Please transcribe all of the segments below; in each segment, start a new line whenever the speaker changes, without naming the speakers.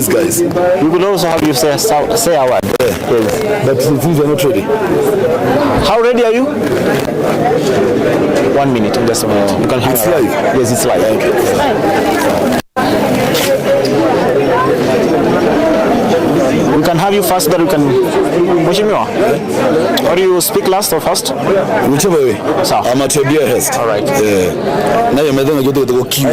these guys.
We could also have you say, say a word.
Yeah.
Yes.
But since they're not ready.
How ready are you? One minute, just a minute. You can hang
It's
around.
live?
Yes, it's live.
Okay.
We can have you first, then we can. Mheshimiwa, or you speak last or first?
Whichever way.
Sawa.
I'm at your behest.
All right.
Yeah. Nayo medhenga jote kutoka kiu.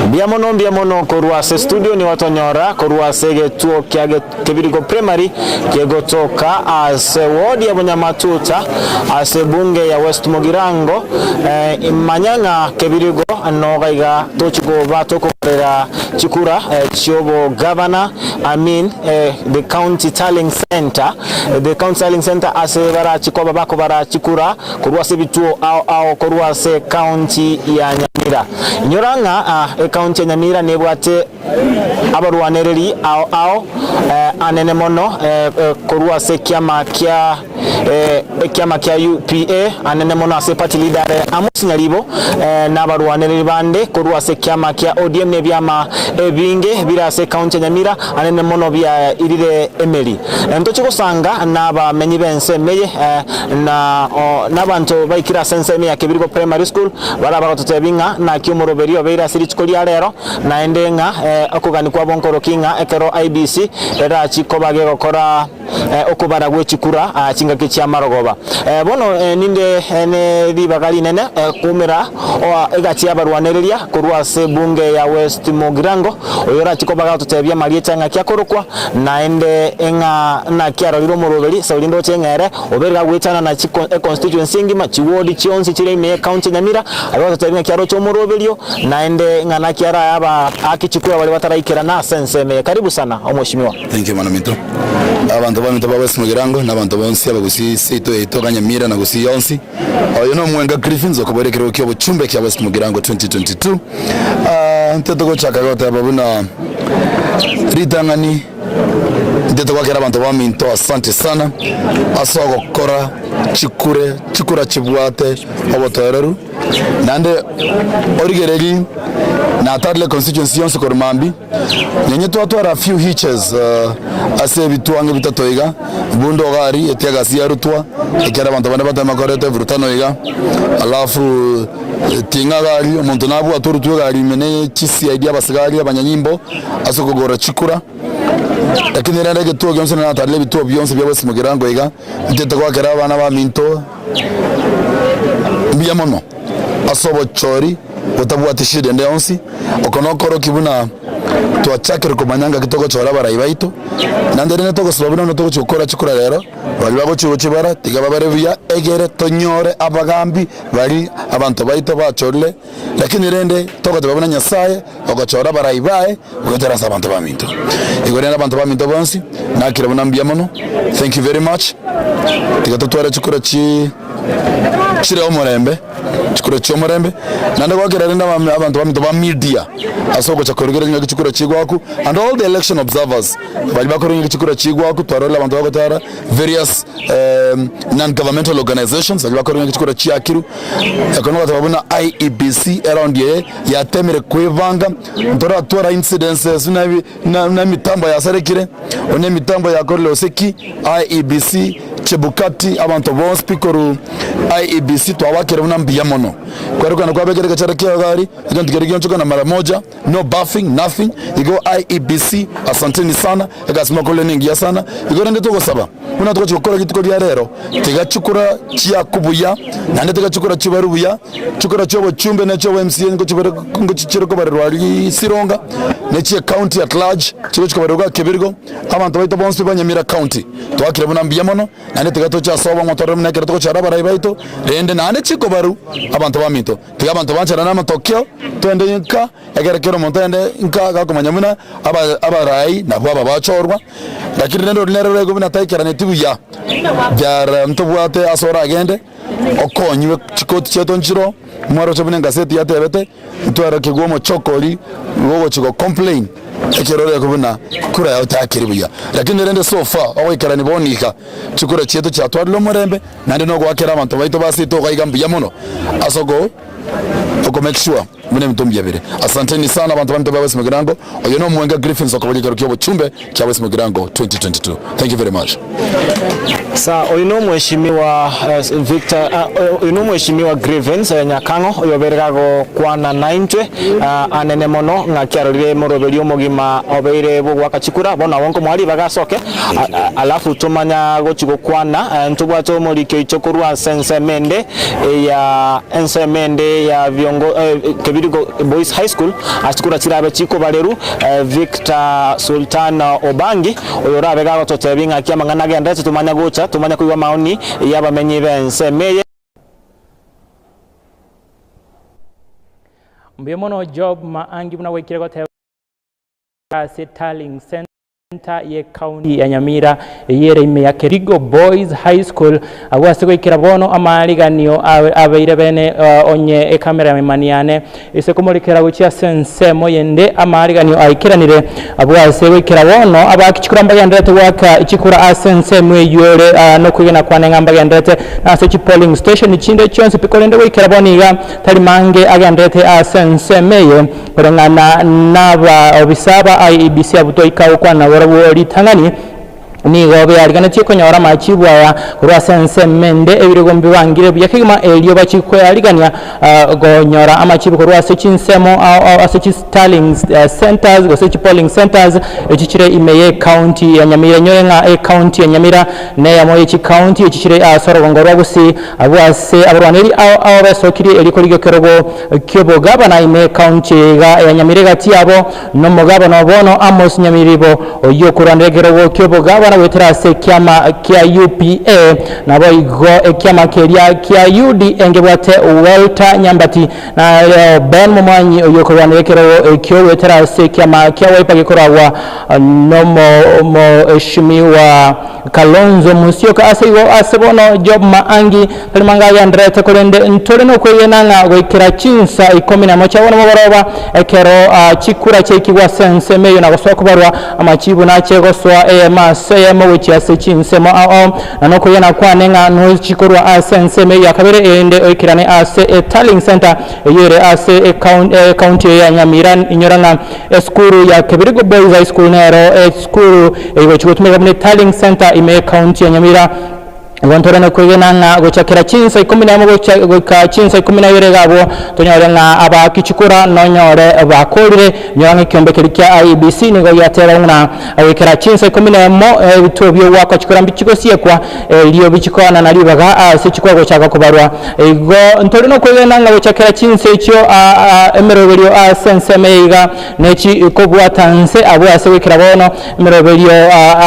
Mbuya mono mbuya mono korwa ase studio nigo tonyora korwa ase egetuo kia Kebirigo Primary kegotoka ase ward ya Bunyamatuta ase ebunge ya West Mugirango. Manya ng'a Kebirigo noga iga tochi koba tokokorera chikura chi'obogavana, I mean the county tallying centre, the county tallying centre ase barachi koba bakobara chikura korwa ase ebituo ao ao korwa ase county ya Nyamira. Inyora ng'a ecounty ya Nyamira nebwate abarwanereri ao ao anene mono korwa ase ekiama kia ekiama kia UPA anene mono ase party leader are Amos Nyaribo na abarwanereri bande korwa ase ekiama kia ODM na ebiama ebinge bire ase ecounty ya Nyamira anene mono biairire emeri. Ntochie gosanga na abamenyi b'ense emeye na nabanto baikire ase ensemo ya Kebirigo Primary School bara bagototebia ng'a naki omoroberi obeire ase rituko ria rero Naende ng'a okogania kwabo nkoroki ng'a ekero IEBC erachie koba gegokora okobara gwe chikura chingaki chi'amarogoba. Bono ninde ne ribaga rinene koumera egati y'abarwanereria korwa ase ebunge ya West Mugirango, oyorachie koba gagototebia amarieta ng'aki akorokwa, naende ng'a naki arorire omoroberi Sauli ndoche ng'a ere obeire gagoetanana econstituency engima, chiward chionsi chire ime y'ecounty ya Nyamira, abe gototebia ng'aki aroche omoroberio. Naende ng'a naki arae abaaki chikura baria bataraikerana ase ensemo eye. Karibu sana omweshimiwa.
Thank you mwana minto. Abanto baminto ba West Mugirango na abanto bonsi abagusii seito yaito iga Nyamira na Gusii yonsi. Oyo no Omwenga Griffins okobora ekerogo kia obochumbe kia West Mugirango 2022. Ah, intwe togochaka goteba buna ritang'ani intwe togwakera abanto baminto asante sana ase ogokora chikure chikura chibwate obotoereru. Naende origererie natarire constituency yonsi korwa mambia, nonye twatwara a few hitches ase ebitwang'e bitato iga, bunda iga aria etiagasi yarutwa, ekero abanto bande batema koreta evurutano iga, alafu ting'a iga aria omonto nabwate orutwe egari ime ne chi CID abasigari abanyanyimbo ase okogora chikura, lakini rende egetuo gionsi natarire ebituo bionsi bia West Mugirango iga, ntete goakera abana baminto. Mbuya mono ase obochori botabwati shida ende yonsi. Oko nokorokia buna twachakire komanya ngaki togochora abarai baito, naende rende togosaba buna buna togochia gokora chikura rero, baria bagochia gochibara tiga babare buya egere tonyore abagambi baria abanto baito bachorire, lakini rende togoteba buna Nyasaye ogochora abarai baye goetera ase abanto baminto. Igo rende abanto baminto bonsi, nakire buna mbuya mono, thank you very much, tiga totware chikura chi chire omorembe, chikura chi'omorembe, naende gwakera rende abame abanto baminto ba media ase ogocha korugereria ng'aki chikura chigwaku and all the election observers baria bakorora ng'aki chikura chigwaku, twarorire abanto bagotara various non governmental organisations baria bakorora ng'aki chikura chiakirwe, ekero nogoteba buna IEBC eround eye yatemire kwebanga, ntoratwara incidences buna ebi na na emitambo yasarekire, buna emitambo yakorire gose ki, IEBC, Chebukati, abanto bonsi pi korwa IEBC twabakire buna mbuya mono. Kware kogenda kwabekera egechara kia egari, egento keria gionchoka na mara moja, no buffing, nothing, igo IEBC asanteni sana, egasi mokorire nengiya sana, igo rende togosaba, buna togochi gokora rituko ria rero, tiga chikura chiaku buya, naende tiga chikura chibarwe buya, Chikura chi'obochumbe na echi'obo MCA ngochibare ngochichire kobarerwa aria Sironga, na echie county at large chigochi kobarerwa iga Kebirigo, abanto baito bonsi ba Nyamira county. Twakire buna mbuya mono, naende tiga toche ase obong'o torore buna ekero togochara abarai baito, rende naende chikobarwa abanto baminto. Tiga abanto bancharane amatokeo, twende nka, ekero kera omonto aende nka gakomanya buna aba abarai nabwo aba bachorwa, lakini rende oria nere oraigwe buna taikeraneti buya, there ntobwate ase oragende. Okonywe chikoti chiaito nchiro, mwaroche buna engaseti yatebete, ntwarokigwe omochokori bw'ogochia go complain ekero oreko buna kura yao teakiri buya. Lakini rende so far ogoikerania bono iga, chikura chiaito chiatwarire omorembe naende nogoakera abanto baito ba seito iga iga mbuya mono ase oko oko make sure. Buna ebinto mbuya bire. Asanteni sana abanto baminto ba West Mugirango. Oyo nomwenga Griffins okoboria ekero kiobochumbe kia West Mugirango 2022. Thank you very much.
Sa oyo nomweshimiwa Victor oyo nomweshimiwa Griffins Nyakang'o oyobeire gagokwana naintwe anene mono ng'aki arorire moroberio omogima obeire bw'ogoaka chikura bono abwo nkomoa ribaga asoke alafu tomanya gochi gokwana ntobwate omoriki oito korwa ase ensemo ende ya ensemo ende ya biongo Kebirigo Boys High School ase chikura chirabe chikobareru Victor Sultan Obangi oyo orabe gagototebia ng'aki amang'ana agenderete tomanya gocha tomanya koigwa amaoni y'abamenyi b'ensemo eye.
Mbuya mono Job Maangi buna gwaikire goteba ase Tallying Centre ye county ya Nyamira eyio ere ime ya Kerigo Boys High School agwo ase goikera bono amaariganio abeire bene onye ekamera ya mimani yane ase komorekera gochia ase ensemo yende amaariganio aikeranire abwo ase goikera bono abaaki chikura mbagendererete goaka chikura ase ensemo eyio ere nokwegena kwane ng'a mbagendererete na ase chipolling station chinde chionsi pi korende goikera bono iga tari mange agendererete ase ensemo eye Koreng'ana nabaobisa ba IEBC abwo twaika gokwana nabarabwo ritang'ani, nigo beariganetie konyora amachibu aya korwa ase ensemo ende ebirogo mbibangire buya kegima erio bachie kwearigania konyora amachibu korwa ase chinsemo ao ao ase chi tallying centres gose chi polling centres echi chire ime ye ecounty ya Nyamira. Inyore ng'a ecounty ya Nyamira neyemo ye chicounty echi chire ase orogongo rwa Gusii abwo ase abarwaneri ao ao besokirie erio korigia ekerogo ki'obogabana ime ekaunti iga ya Nyamira egati yabo nomogabana o bono Amos Nyamiribo oyio okorwanera ekerogo ki'obogabana goetera ase ekiama kia UPA naboigo ekiama keria kia UDA ngebwate Walter Nyambati na Leo Ben Momwanyi oyio okorwanera ekerogo ekio goetera ase ekiama kia Wiper gekoragwa nomoeshimiwa Kalonzo Musyoka. Ase igo ase bono Job Maangi tari manga agendererete korende ntore nokwegena ng'a goikera chinsa ikomi nemo chia bono mogoroba ekero chikura chiaikigwe ase ensemo eyio na gosoa kobarwa amachibu nache gosoa eyemo ase eyemo gochia ase chinsemo ao ao na nokwegena kwane ng'a nochi korwa ase ensemo eyio ya kabere erinde oikerane ase etallying centre eyio ere ase ecounty eye ya Nyamira inyora ng'a Esukuru ya Kebirigo Boys High School nero esukuru egochia gotumeka buna etallying centre ime y'ecounty ya Nyamira. Igo ntore nokwegena ng'a gochakera chinsa ikomi nemo gocha goika chinsa ikomi na ibere iga abwo tonyore ng'a abaaki chikura nonyore bakorire. Nyora ng'a ekiombe keria kia IEBC nigo giateba ng'a goikera chinsa ikomi nemo ebituo biogoakwa chikura mbichigosiekwa erio bichikoanana ribaga ase chikura gochaka kobarwa. Igo ntore nokwegena ng'a gochakera chinsa echio emeroberio ase ensemo eye iga nechi kobwata nse abwo ase goikera bono emeroberio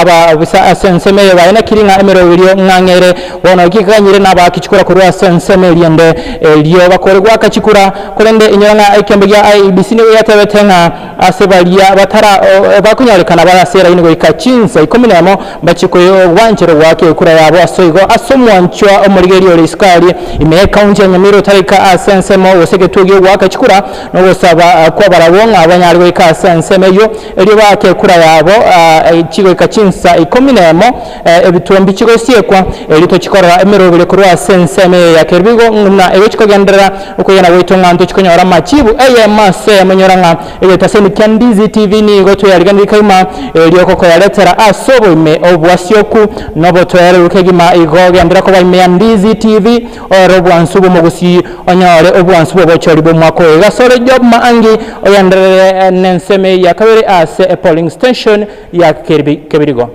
ababisa ase ensemo eye baenekiri ng'a emeroberio ng'ang'e ere bono gekaganyire nabaaki chikura korwa ase ensemo eria ende erio bakore goaka chikura korende inyora ng'a ekiombe gia IEBC nigo giatebete ng'a ase baria batara bakonyarekana bare ase eraini goika chinsa ikomi nemo Mbachie koyogwanchera goaka ekura yabo ase igo ase omwanchwa omorigereria ore isiko aria ime y'ekaunti ya Nyamira otaraika ase ensemo gose egetuo gi'ogoaka chikura na ogosaba kwabarabwo ng'a banyare goika ase ensemo eyio erio baake ekura yabo chigoika chinsa ikomi nemo ebituo mbichigosiekwa erio tochikorora emeroberi korwa ase ensemo eye ya Keribigo ng'a egochi kogenderera okwegena gwaito ng'a ntochikonyora amachibu eyemo ase eyemo nyora ng'a Egetasemi kia Ndizi TV nigo tweyariganirie kegima erio gokoyaretera ase oboime obwasioku na obotoereru kegima igo genderera koba ime ya Ndizi TV ore obwansu bw'omogusii onyore obwansu bw'obochori bw'omwaka oyo iga asore Job Maangi ogenderere nensemo eye ya kabere ase epolling station ya Kebirigo.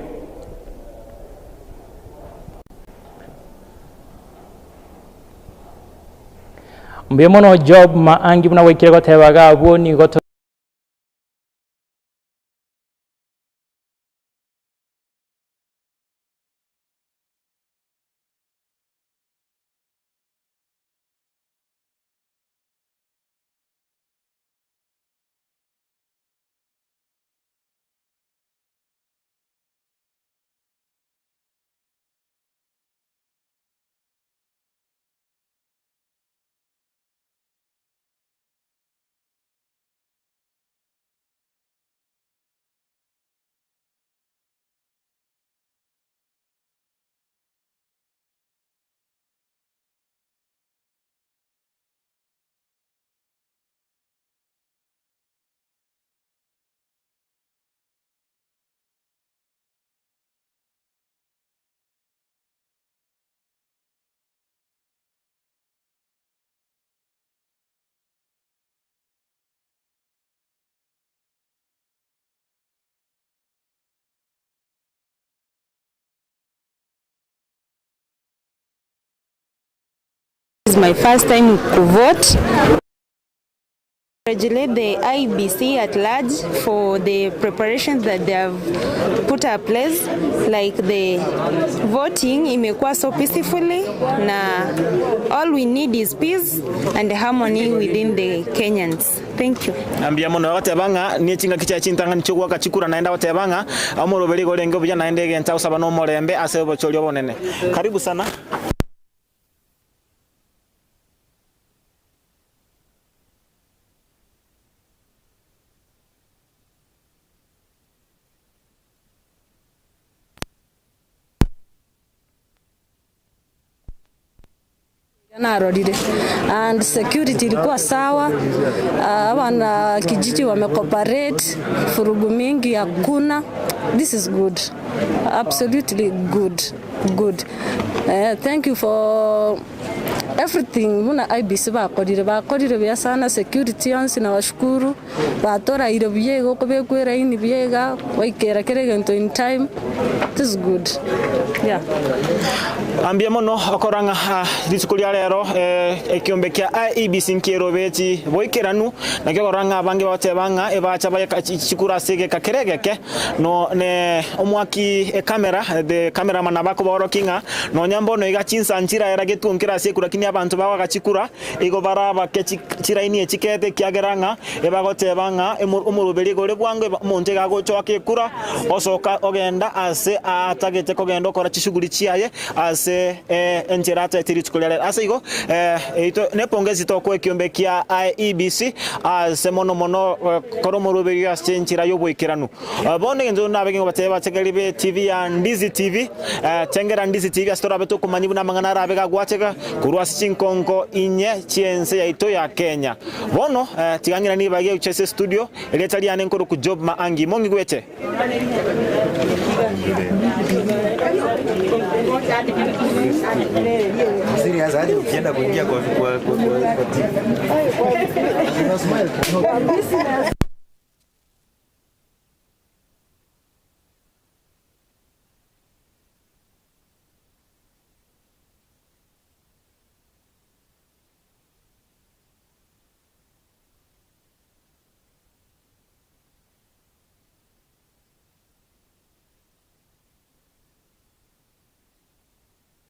Mbuya mono Job Maangi buna gwaikire goteba iga abwo nigo
my first time kuvote. Congratulate the IEBC at large for the preparations that they have put up place like the voting imekuwa so peacefully na all we need is peace and harmony within the Kenyans. Thank you.
Mbuya mono agoteba ng'a nechingaki chiaye chintang'ani chi'ogoaka chikura naende agoteba ng'a omoroberi igo orenge obuya naende egento agosaba nomorembe ase obochori obonene. Karibu sana.
Narorire and security ilikuwa sawa, abana kijiji wame cooperate, furugu mingi hakuna. This is good, absolutely good, good. Thank you for everything buna IEBC bakorire, bakorire buya sana security yonsi nawashukuru, batoraire buya iga okobekwa eraini buya iga, gwaikera kera egento in time, it is good, yeah.
Mbuya mono okora ng'a rituko ria rero ekiombe kia IEBC nkerobeti boikeranu, nakio okorora ng'a abange bagoteba ng'a ebacha baeka chikura ase egeka kere egeke, no ne omwaki ecamera, the cameraman nabo akobaorokia ng'a nonya mbono iga chinsa nchiraera getuo nkere ase ekura lakini abanto bagoaka chikura igo barabake chiraini echi chikete ekiagera ng'a ebagoteba ng'a omoroberi iga ore bwango omonto iga agocha oaka ekura osoka ogenda ase aatagete kogenda okora chishughuli chiaye ase enchera ataete rituko ria rero. Ase igo nepongezi tokoa ekiombe kia IEBC ase mono mono kora omoroberi ase enchera y'oboikeranu. Bono egento nabe nkobatebia abategereri be TV ya Ndizi TV, tengera Ndizi TV ase torabe tokomanyia buna amang'ana arabe gagwacheka korwa ase chinkonko inye chi'ense yaito ya Kenya. Bono tiga ng'ina nibagie gochia ase estudio, erieta riane nkorokwa Job Maangi. Mong'igwete?
Serious hadi ukienda kuingia kwa kwa kwa, kwa TV. Una smile.